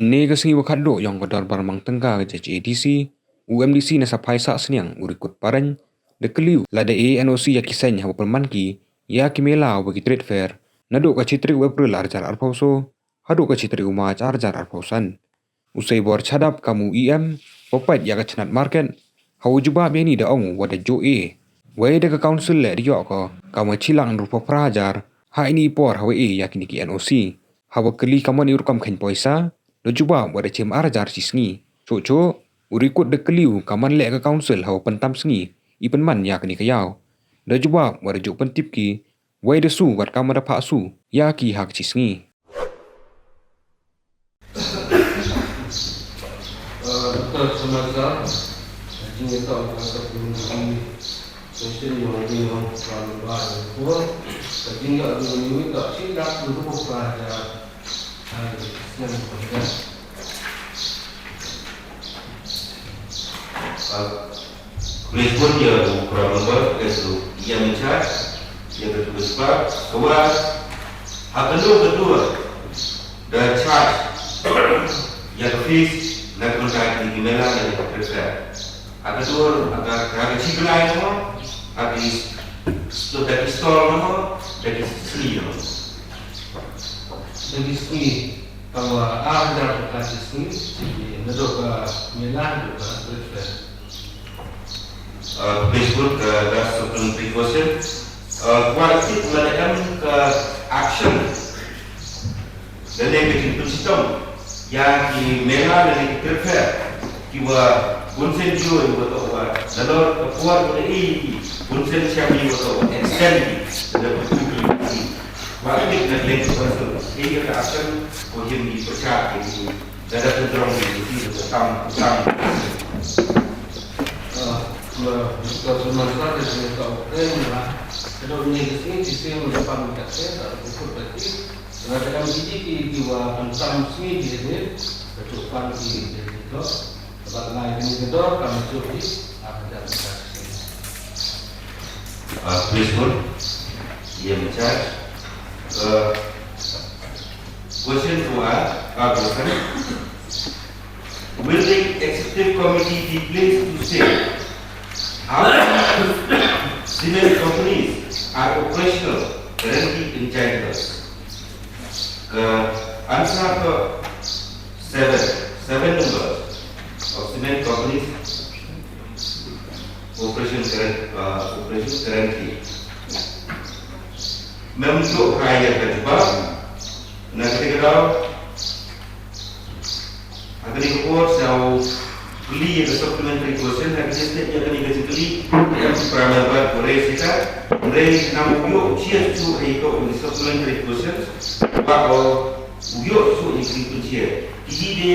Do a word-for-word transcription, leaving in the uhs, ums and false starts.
Ynne ka sngi wa khatduh yong ka dorbar mang tyngka ka J H A D C, u M D C na Saphai Sahsniang u Rikut Pareng da kylli u lada e N O C ya ki seng hawa pynman ki ya ki mela wa ki trade fair naduh ka chi tarik u April ar hajar arphaw soo haduh ka chi tarik u March ar hajar arphaw san. U Saibor Chadap kam u E M wa pait ya ka chnat market hawa jubab ya ini da ong u wa da jooh e, wei da ka council leh da yoh ko kam wa chi lak ynru phaw phra hajar ha ini i por hawa e ya kini ki N O C. Hawa kylli kam wa ini rukom kheiñ poisa, da jubab wa da chim ar hajar chi sngi. Chooh chooh, u Rikut da kylli u kam wa leh ka council hawa pyntam sngi i pynman ya kani ka yaw. Da jubab wa da jooh pyntip ki, wei da su wat kam wa da phah su ya ki ha ka chi sngi. Uh, Doctor Samantha, jingïathoh ka supplementary question yong i yong Honorable Rikut, ka jingïathoh yong i ka chi lak ynru phaw phra hajar. Ai, snem ko ya. Uh, Khublei chibun ya u Honorable Rikut, ya ka tu, ya ka tu spot. Kawa, ha ka tu ka tu, da charge ya ka fees na ka bynta kini ki mela na ka trade fair. Ha ka tu, ha ka, ha ka chi klai mo, ha ki st-, da ki stall mo, da ki sngi mo. Da ki sngi, kawa ar hajar ka chi sngi, chi naduh ka mela haduh ka trade fair. Uh, Facebook, uh, that's a twenty question. Uh, kwah tip lada em ka action lane ka jingpynchitom ya ki mela lane ki trade fair kiwa bun sien jooh, kiwa toh wa nalor ka por wa da e ki, bun sien chiang kiwa toh wa extend ki, lada u tu ki. Kwah tip na lane ka council, e ka action ko him ki pyrchah ki. Lada pynjrong ki, ki, ki, tam, tam. Ah, ma, ka semasa ka jingïathoh ka, ma, ka dok ni ka sngi, ki sngi ma da pan ka te, da ka kut ka ti. Lada em ki, ki, ki, kiwa pyntam sngi ki de, ka tu pan ki, ki, ki, to. Ka bat lai ka ni ka dor, ka ma tu ki, ah, ka jar ka sngi. Ah, please, good. Ye, in charge. Uh, Question to ask, uh, question. Will the executive committee be pleased to say how many cement companies are operational currently in Jaintia Hills? Uh, answer to seven, seven numbers of cement companies operation current, uh, operation currently. Mem jooh ha ya ka jubab, na ka daw, ha kani ka por sa u kylli ya ka supplementary question, ha ka state ya kani ka jingkylli, ya ka primary bar ko re sita, re nam u yoh chia chu ha ka supplementary questions, ba ko u yoh chu ni ki kunchia. Ki de